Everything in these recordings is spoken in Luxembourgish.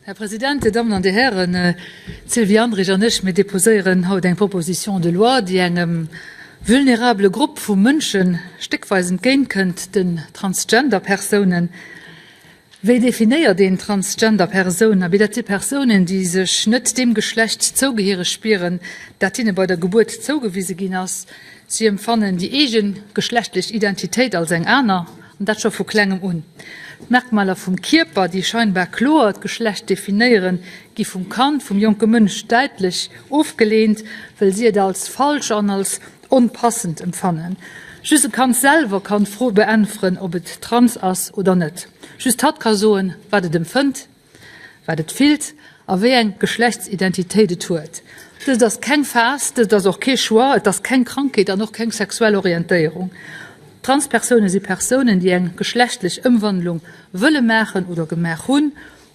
Här President, Dir Dammen an Dir Hären, d'Sylvie Andrich an ech, mir déposéieren haut eng Proposition de loi, déi engem vulnerabele Grupp vu Mënsche stéckweis entgéintkënnt, den Transgender-Persounen. Wéi definéiert een Transgender-Persoun? Abee, dat si Persounen, déi sech net deem Geschlecht zougeheereg spieren, dat hinne bei der Gebuert zougewise ginn ass. Si empfannen déi eege geschlechtlech Identitéit als eng aner, an dat scho vu klengem un. D'Merkmaler vum Kierper, déi scheinbar kloer d'Geschlecht definéieren, gi vum Kand, vum jonke Mënsch däitlech ofgeleent, wëll si et als falsch an als onpassend empfannen. Just e Kand selwer kann d'Fro beäntweren, ob et trans ass oder net. Just hatt ka soen, wat et empfënnt, wat et fillt a wéi eng Geschlechtsidentitéit et huet. Dëst ass keng Phas, dëst ass och kee Choix, et ass keng Krankheet an och keng sexuell Orientéierung. Transpersoune si Persounen, déi eng geschlechtlech Ëmwandlung wëlle maachen oder gemaach hunn.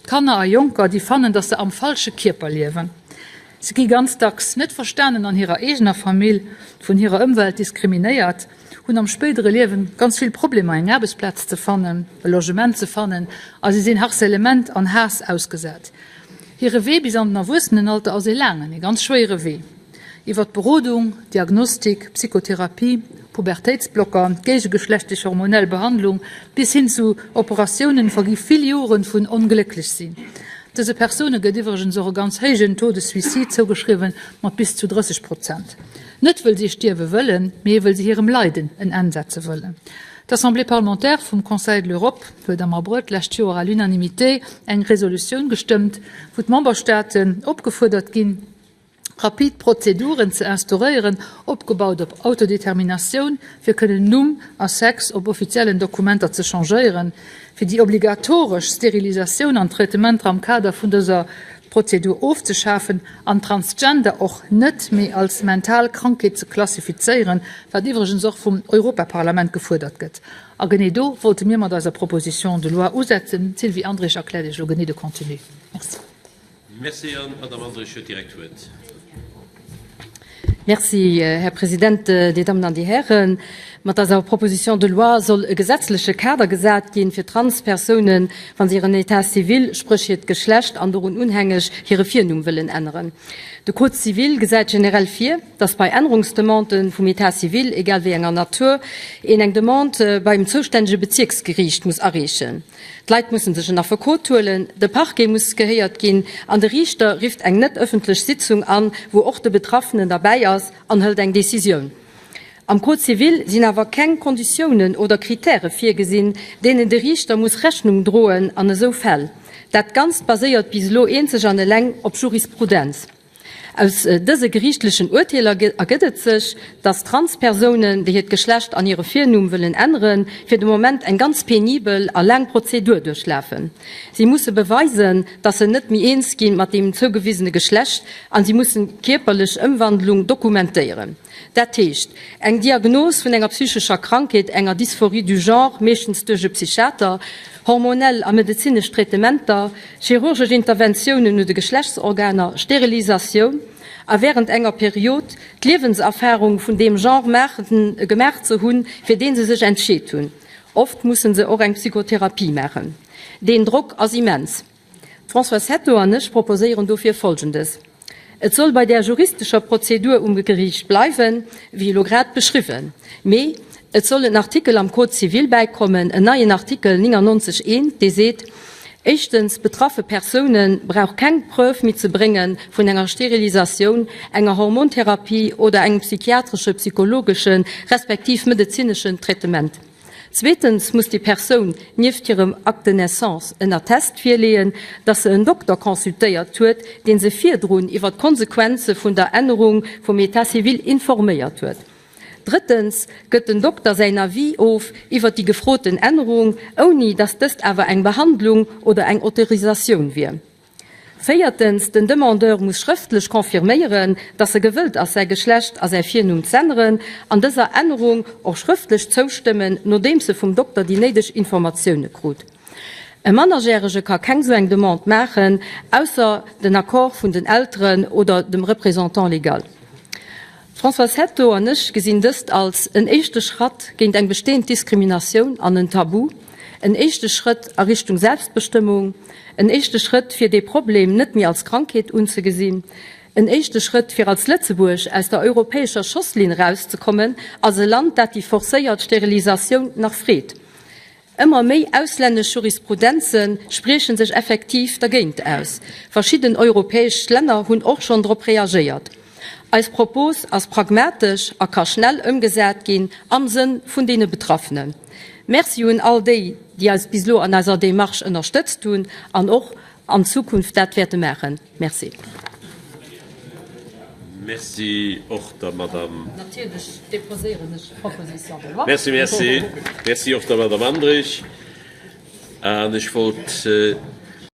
Kanner a Jonker, déi fannen, dass se am falsche Kierper liewen. Si gi ganz dacks net verstanen an hirer eegener Famill, vun hirer Ëmwelt diskriminéiert, hunn am spéidere Liewen ganz vill Problemer eng Aarbechtsplaz ze fannen, e Logement ze fannen a si sinn Harcèlement an Haass ausgesat. Hire Wee bis an den Erwuessenenalter ass ee laangen, ee ganz schwéiere Wee. Iwwert Berodung, Diagnostik, Psychotherapie, Pubertéitsblocker, géigegeschlechtlech hormonell Behandlung bis hin zu Operatiounen vergi vill Joren vun onglécklech sinn. Dëse Persoune gëtt iwwregens och e ganz héijen Taux de suicide zougeschriwwen, mat bis zu 30 Prozent. Net wëll si stierwe wëllen, mee wëll si hirem Leiden en Enn setze wëllen. D'Assemblée parlementaire vum Conseil de l'Europe huet am Abrëll d'lescht Joer à l'unanimité eng Resolutioun gestëmmt, wou d'Memberstaaten opgefuerdert ginn, rapid Prozeduren ze instauréieren, opgebaut op Autodeterminatioun, fir kënnen Numm a Sex op offiziellen Dokumenter ze changéieren, fir déi obligatoresch Sterilisatioun an Traitementer am Kader vun dëser Prozedur ofzeschafen an Transgender och net méi als mental Krankheet ze klassifizéieren, wat iwwregens och vum Europaparlament gefuerdert gëtt. A genee do wollte mir mat eiser Proposition de loi usetzen. D'Sylvie Andrich erkläert Iech elo genee de Contenu. Merci. Merci an d'Madame Andrich huet direkt d'Wuert. Merci, Här President, Dir Dammen an Dir Hären. Mat eiser Proposition de loi soll e gesetzleche Kader gesat ginn, fir Transpersounen, wa se hiren État civil, spréch hiert Geschlecht an dorun unhängeg hire Virnumm wëllen änneren. De Code civil gesäit generell vir, dass bei Ännerungsdemanden vum État civil, egal wéi enger Natur, een eng Demande beim zoustännege Bezierksgeriicht muss areechen. D'Leit mussen sech en Affekot huelen, de Parquet muss gehéiert ginn an de Riichter rifft eng net ëffentlech Sitzung an, wou och de Betraffenen derbäi ass an hëlt eng Decisioun. Am Code civil sinn awer keng Konditiounen oder Kritäre virgesinn, deenen de Riichter muss Rechnung droen an esou Fäll. Dat Ganzt baséiert bis elo eenzeg an eleng op Jurisprudenz. Aus dëse geriichtlechen Urteeler ergëtt et sech, dass Transpersounen, déi hiert Geschlecht an hire Virnumm wëllen änneren, fir de Moment eng ganz penibel a laang Prozedur duerchlafen. Si musse beweisen, dass se net méi eens gi mat deem zougewisene Geschlecht a si mussen d'kierperlech Ëmwandlung dokumentéieren. Dat heescht, eng Diagnos vun enger psychescher Krankheet, enger Dysphorie du genre, meeschtens duerch e Psychiater, hormonell a medezinesch Traitementer, chirurgesch Interventiounen u de Geschlechtsorganer, Sterilisatioun, a wärend enger Period d'Liewenserfarung vun deem Genre maachen, gemaach ze hunn, fir dee se sech entscheet hunn. Oft musse se och eng Psychotherapie maachen. Deen Drock ass immens. D'Françoise Hetto an ech proposéieren dofir Folgendes, Et soll bei där juristescher Prozedur um Geriicht bleiwen, wéi elo grad beschriwwen, mee et soll en Artikel am Code civil bäikommen, en neien Artikel 99 I, dee seet, Éischtens, betraffe Persoune brauch keng Preuve méi ze brénge vun enger Sterilisatioun, enger Hormontherapie oder engem psychiatresche, psychologesche respektiv medezineschen Traitement. Zweetens muss déi Persoun nieft hirem Acte de naissance en Attest virleeën, dass se en Dokter consultéiert huet, dee se virdrun iwwer d'Konsequenze vun der Ännerung vum État civil informéiert huet. Drëttens gëtt den Dokter säin Avis of iwwer déi gefroten Ännerung, ouni dass dëst awer eng Behandlung oder eng Autorisatioun wier. Véiertens, den Demandeur muss schrëftlech confirméieren, dass e gewëllt ass, säi Geschlecht a säi Virnumm z'änneren, an dëser Ännerung och schrëftlech zoustëmmen, nodeems e vum Dokter déi néideg Informatioune krut. E Mannerjärege ka keng sou eng Demande maachen, ausser den Accord vun den Elteren oder dem Représentant légal. D'Françoise Hetto an ech gesinn dëst als en éischte Schratt géint eng bestehend Diskriminatioun an en Tabu. En éischte Schrëtt a Richtung Selbstbestëmmung, en éischte Schrëtt fir dee Problem net méi als Krankheet unzegesinn, en éischte Schrëtt fir als Lëtzebuerg aus der europäescher Schosslinn erauszekommen als e Land dat déi forcéiert Sterilisatioun nach freet. Ëmmer méi auslännesch Jurisprudenze sprieche sech effektiv dergéint aus. Verschidden europäesch Länner hunn och schonn drop reagéiert. Eis Propos ass pragmatesch a ka schnell ëmgesat ginn am Sënn vun deene Betraffenen. Merci un all déi, déi eis bis elo an eiser Démarche ënnerstëtzt hunn an och an Zukunft dat wäerte maachen. Merci. Merci och der Madame. Natierlech déposéieren ech d'Proposition de loi. Merci, merci. Merci och der Madame Andrich. An ech wollt.